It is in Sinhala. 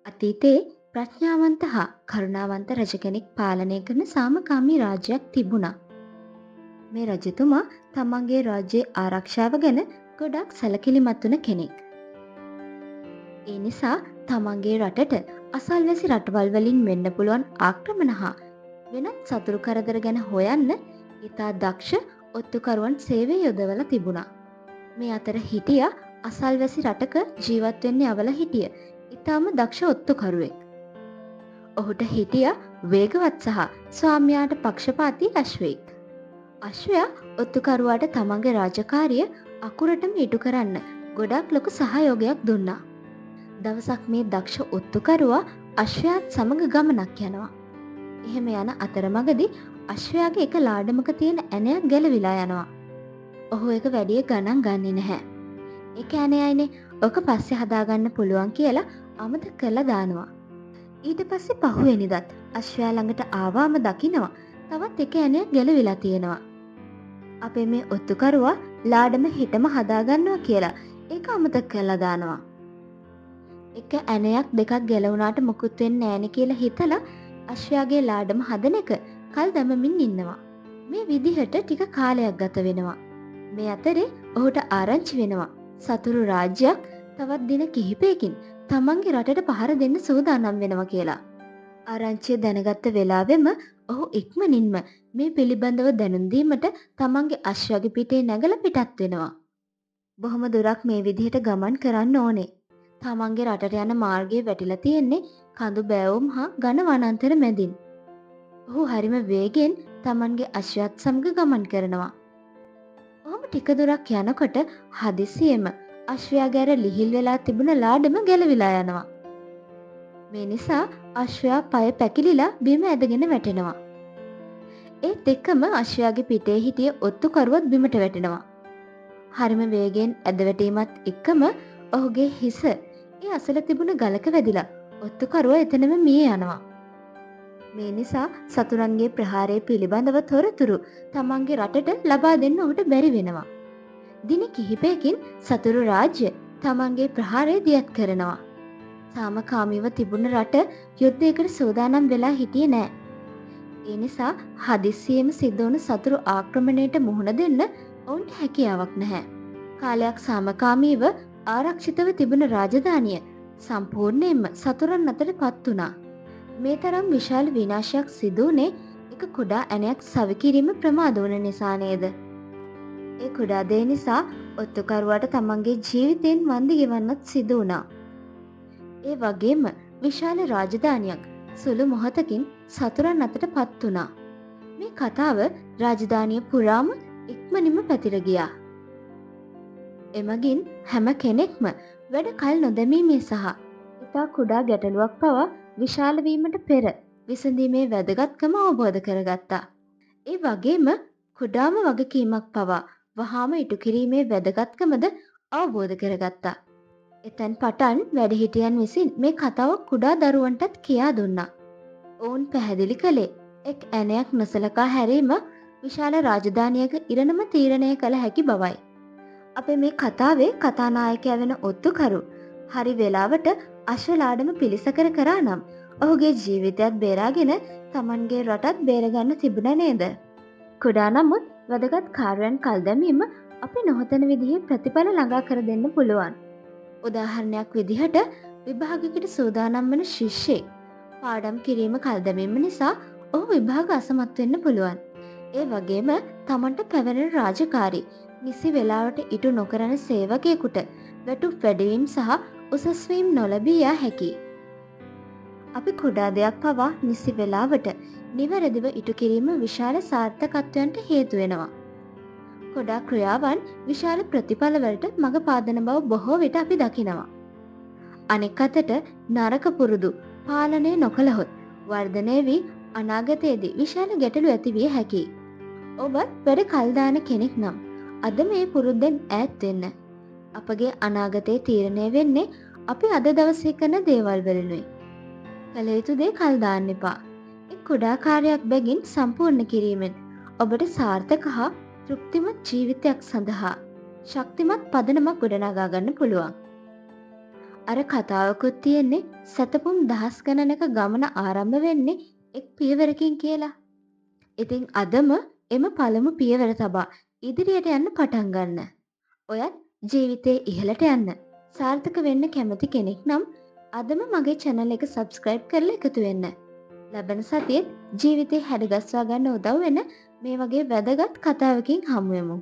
අතීතයේ ප්‍රඥාවන්ත හා කරුණාවන්ත රජ කෙනෙක් පාලනය කරන සාමකාමී රාජ්‍යයක් තිබුණා. මේ රජතුමා තමන්ගේ රාජ්‍යයේ ආරක්ෂාව ගැන ගොඩක් සැලකිලිමත් වුණ කෙනෙක්. ඒ නිසා තමන්ගේ රටට අසල්වැසි රටවල් වලින් වෙන්න පුළුවන් ආක්‍රමණ හා වෙනත් සතුරු කරදර ගැන හොයන්න ඉතා දක්ෂ ඔත්තුකරුවන් සේවය යොදවලා තිබුණා. මේ අතර හිටියා අසල්වැසි රටක ජීවත් වෙන්න යවලා හිටිය ඉතාම දක්ෂ ඔත්තුකරුවෙක්. ඔහුට හිටියා වේගවත් සහ ස්වාමියාට පක්ෂපාතී අශ්වයෙක්. අශ්වයා ඔත්තුකරුවාට තමන්ගේ රාජකාරිය අකුරටම ඉටු කරන්න ගොඩක් ලොකු සහයෝගයක් දුන්නා. දවසක් මේ දක්ෂ ඔත්තුකරුවා අශ්වයාත් සමග ගමනක් යනවා. එහෙම යන අතරමඟදී අශ්වයාගේ එක ලාඩමක තියෙන ඇණයක් ගැලවිලා යනවා. ඔහු ඒක වැඩිය ගණන් ගන්නෙ නැහැ. ඒක ඇණයයිනේ, ඔක පස්සේ හදාගන්න පුළුවන් කියලා අමතක කරලා දානවා. ඊට පස්සේ පහුවෙනිදත් අශ්වයා ළඟට ආවාම දකිනවා තවත් එක ඇණයක් ගැලවිලා තියෙනවා. අපේ මේ ඔත්තුකරුවා ලාඩම හෙටම හදාගන්නවා කියලා ඒක අමතක කරලා දානවා. එක ඇණයක් දෙකක් ගැලවුණාට මොකුත් වෙන්නේ නෑනේ කියලා හිතලා අශ්වයාගේ ලාඩම හදන එක කල් දමමින් ඉන්නවා. මේ විදිහට ටික කාලයක් ගත වෙනවා. මේ අතරේ ඔහුට ආරංචි වෙනවා සතුරු රාජ්‍යයක් තවත් දින කිහිපයකින් තමන්ගේ රටට පහර දෙන්න සූදානම් වෙනවා කියලා. ආරංචිය දැනගත්ත වෙලාවෙම ඔහු ඉක්මනින්ම මේ පිළිබඳව දැනුම් දීමට තමන්ගේ අශ්වයාගේ පිටේ නැගලා පිටත් වෙනවා. බොහොම දුරක් මේ විදිහට ගමන් කරන්න ඕනේ. තමන්ගේ රටට යන මාර්ගය වැටිලා තියෙන්නේ කඳු බෑවුම් හා ඝන වනාන්තර මැදින්. ඔහු හරිම වේගෙන් තමන්ගේ අශ්වයාත් සමග ගමන් කරනවා. ඔහොම ටික දුරක් යනකොට හදිසියෙම අශ්වයාගේ අර ලිහිල් වෙලා තිබුණ ලාඩම ගැලවිලා යනවා. මේ නිසා අශ්වයා පය පැකිලිලා බිම ඇදගෙන වැටෙනවා. ඒත් එක්කම අශ්වයාගේ පිටේ හිටිය ඔත්තුකරුවත් බිමට වැටෙනවා. හරිම වේගයෙන් ඇද වැටීමත් එක්කම ඔහුගේ හිස ඒ අසල තිබුණ ගලක වැදිලා ඔත්තුකරුවා එතනම මිය යනවා. මේ නිසා සතුරන්ගේ ප්‍රහාරය පිළිබඳව තොරතුරු තමන්ගේ රටට ලබා දෙන්න ඔහුට බැරි වෙනවා. දින කිහිපයකින් සතුරු රාජ්‍ය තමන්ගේ ප්‍රහාරය දියත් කරනවා. සාමකාමීව තිබුණ රට යුද්ධයකට සූදානම් වෙලා හිටියේ නෑ. ඒ නිසා හදිස්සියෙම සිද්ධ වුණු සතුරු ආක්‍රමණයට මුහුණ දෙන්න ඔවුන්ට හැකියාවක් නැහැ. කාලයක් සාමකාමීව ආරක්ෂිතව තිබුණ රාජධානිය සම්පූර්ණයෙන්ම සතුරන් අතට පත් වුණා. මේ තරම් විශාල විනාශයක් සිදු වුණේ එක කුඩා ඇණයක් සවිකිරීම ප්‍රමාද වුණ නිසා නේද? ඒ කුඩා දේ නිසා ඔත්තුකරුවාට තමන්ගේ ජීවිතයෙන් වන්දි ගෙවන්නත් සිදු වුණා. ඒ වගේම විශාල රාජධානියක් සුළු මොහොතකින් සතුරන් අතට පත් වුණා. මේ කතාව රාජධානිය පුරාම ඉක්මනින්ම පැතිර ගියා. එමගින් හැම කෙනෙක්ම වැඩ කල් නොදැමීමේ සහ ඉතා කුඩා ගැටලුවක් පවා විශාල වීමට පෙර විසඳීමේ වැදගත්කම අවබෝධ කරගත්තා. ඒ වගේම කුඩාම වගකීමක් පවා වහාම ඉටු කිරීමේ වැදගත්කමද අවබෝධ කරගත්තා. එතැන් පටන් වැඩිහිටියන් විසින් මේ කතාව කුඩා දරුවන්ටත් කියා දුන්නා. ඔවුන් පැහැදිලි කළේ එක් ඇණයක් නොසලකා හැරීම විශාල රාජධානියක ඉරණම තීරණය කළ හැකි බවයි. අපේ මේ කතාවේ කතානායකයා වෙන ඔත්තුකරු හරි වෙලාවට අශ්වලාඩම පිළිසකර කරා නම් ඔහුගේ ජීවිතයත් බේරාගෙන තමන්ගේ රටත් බේරගන්න තිබුණ නේද? කුඩා නමුත් වැදගත් කාර්යයන් කල් දැමීම අපි නොහිතන විදිහේ ප්‍රතිඵල ළඟා කර දෙන්න පුළුවන්. උදාහරණයක් විදිහට විභාගයකට සූදානම් වන ශිෂ්‍යෙක් පාඩම් කිරීම කල් දැමීම නිසා ඔහු විභාග අසමත් වෙන්න පුළුවන්. ඒ වගේම තමන්ට පැවරෙන රාජකාරි නිසි වෙලාවට ඉටු නොකරන සේවකයෙකුට වැටුප් වැඩිවීම් සහ උසස් වීම් නොලැබී යා හැකියි. අපි කුඩා දෙයක් පවා නිසි වෙලාවට නිවැරදිව ඉටු කිරීම විශාල සාර්ථකත්වයන්ට හේතු වෙනවා. කුඩා ක්‍රියාවන් විශාල ප්‍රතිඵලවලට මඟ පාදන බව බොහෝ විට අපි දකිනවා. අනෙක් අතට නරක පුරුදු පාලනය නොකළහොත් වර්ධනය වී අනාගතයේදී විශාල ගැටලු ඇති විය හැකියි. ඔබත් වැඩ කල් දාන කෙනෙක් නම් අද මේ පුරුද්දෙන් ඈත් වෙන්න. අපගේ අනාගතය තීරණය වෙන්නේ අපි අද දවසේ කරන දේවල් වලිනුයි. කළ යුතු දේ කල් දාන්න එපා. එක් කුඩා කාර්යයක් බැගින් සම්පූර්ණ කිරීමෙන් ඔබට සාර්ථක හා තෘප්තිමත් ජීවිතයක් සඳහා ශක්තිමත් පදනමක් ගොඩනගා ගන්න පුළුවන්. අර කතාවකුත් තියෙන්නේ සැතපුම් දහස් ගණනක ගමන ආරම්භ වෙන්නේ එක් පියවරකින් කියලා. ඉතින් අදම එම පළමු පියවර තබා ඉදිරියට යන්න පටන් ගන්න. ඔයත් ජීවිතේ ඉහළට යන්න සාර්ථක වෙන්න කැමති කෙනෙක් නම් අදම මගේ channel එක subscribe කරලා එකතු වෙන්න. ලබන සතියේත් ජීවිතේ හැඩගස්වා ගන්න උදව් වෙන මේ වගේ වැදගත් කතාවකින් හමු වෙමු.